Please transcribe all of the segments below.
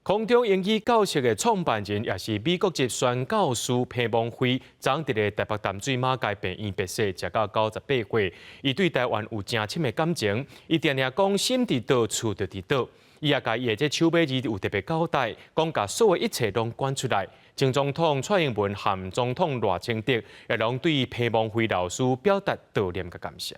空中英語教室的創辦人，也是美國籍宣教師彭望飛，昨昏佇咧台北淡水馬偕病院病逝，食到98歲。伊對台灣有誠深的感情，伊定定講心佇佗，厝就佇佗。伊也共伊的這手尾字有特別交代，講共所有一切攏捐出來。前總統蔡英文和總統賴清德也攏對彭望飛老師表達悼念佮感謝。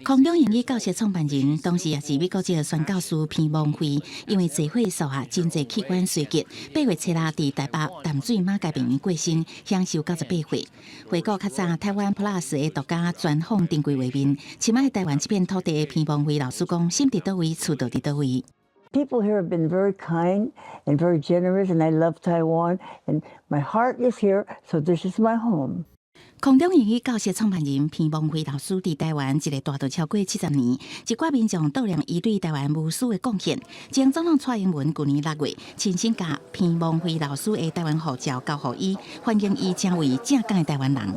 空中英語教室創辦人，同時也是美國籍宣教師彭望飛，因為濟歲數啊，真濟器官衰竭，8月7日佇台北淡水馬偕病院過身，享壽98歲。回顧較早台灣 Plus 的獨家專訪珍貴畫面，深愛台灣這片土地的彭望飛老師講：心佇佗位，厝就佇佗位。 People here have been very kind and very generous, and I love Taiwan, and my heart is here, so this is my home. 空中英語教室創辦人彭望飛老師佇台灣一个蹛著超過70年，一寡民眾悼念伊對台灣無私的貢獻。前總統蔡英文舊年6月親身共彭望飛老師的台灣護照交予伊，歡迎伊成為正港的台灣人。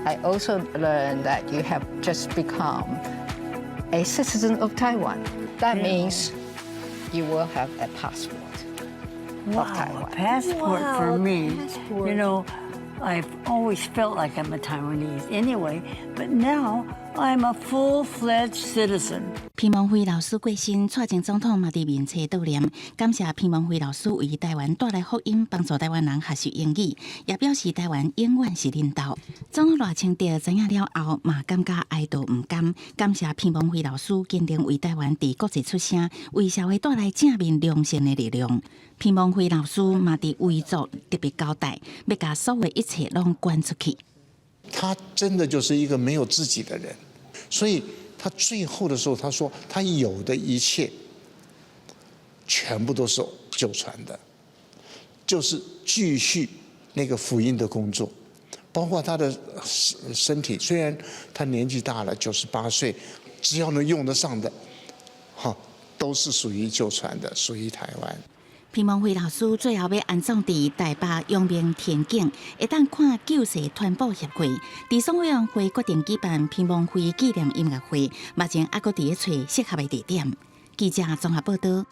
I also learned that you have just become a citizen of Taiwan. That means you will have a passport of Wow, a Taiwan. Passport for me. Passport. I've always felt like I'm a Taiwanese anyway, but now I'm a full-fledged citizen. 彭望飛老師過身，蔡前總統嘛佇面冊悼念，感謝彭望飛老師為台灣帶來福音，幫助台灣人學習英語，也表示台灣永遠是恁兜。總統賴清德知影了後，嘛感覺哀悼毋甘，感謝彭望飛老師堅定為台灣佇國際出聲，為社會帶來正面良善的力量。彭望飛老師嘛佇遺囑特別交代，欲共所有一切攏捐出去。他真的就是一個沒有自己的人，所以他最後的時候，他說他有的一切全部都是九傳的，就是繼續那個福音的工作，包括他的身體，雖然他年紀大了，98歲，只要能用得上的，哈，都是屬於九傳的，屬於台灣。彭望飛老師最後欲安葬佇台北陽明天景，會當看救世傳播協會治喪委員會決定舉辦彭望飛紀念音樂會，目前猶閣佇咧揣適合的地點。記者綜合報道。